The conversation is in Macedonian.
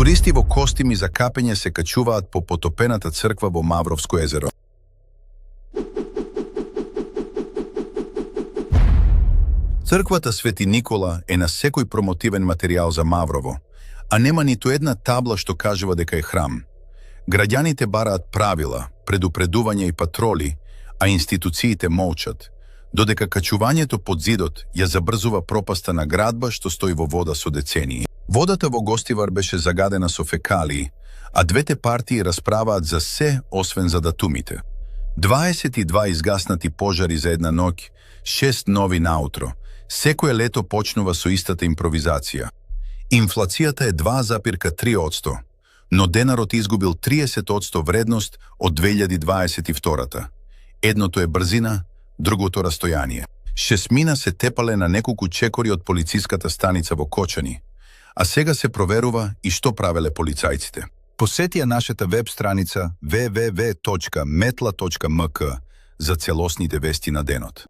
Туристи во костими за капење се качуваат по потопената црква во Мавровско езеро. Црквата Свети Никола е на секој промотивен материјал за Маврово, а нема ниту една табла што кажува дека е храм. Граѓаните бараат правила, предупредување и патроли, а институциите молчат, додека качувањето под зидот ја забрзува пропаста на градба што стои во вода со децении. Водата во Гостивар беше загадена со фекалии, а двете партии расправаат за се освен за датумите. 22 изгаснати пожари за една ноќ, 6 нови наутро. Секое лето почнува со истата импровизација. Инфлацијата е 2,3%, но денарот изгубил 30% вредност од 2022-та. Едното е брзина, другото растојание. Шесмина се тепале на неколку чекори од полициската станица во Кочани, а сега се проверува и што правеле полицајците. Посети ја нашата веб страница www.metla.mk за целосните вести на денот.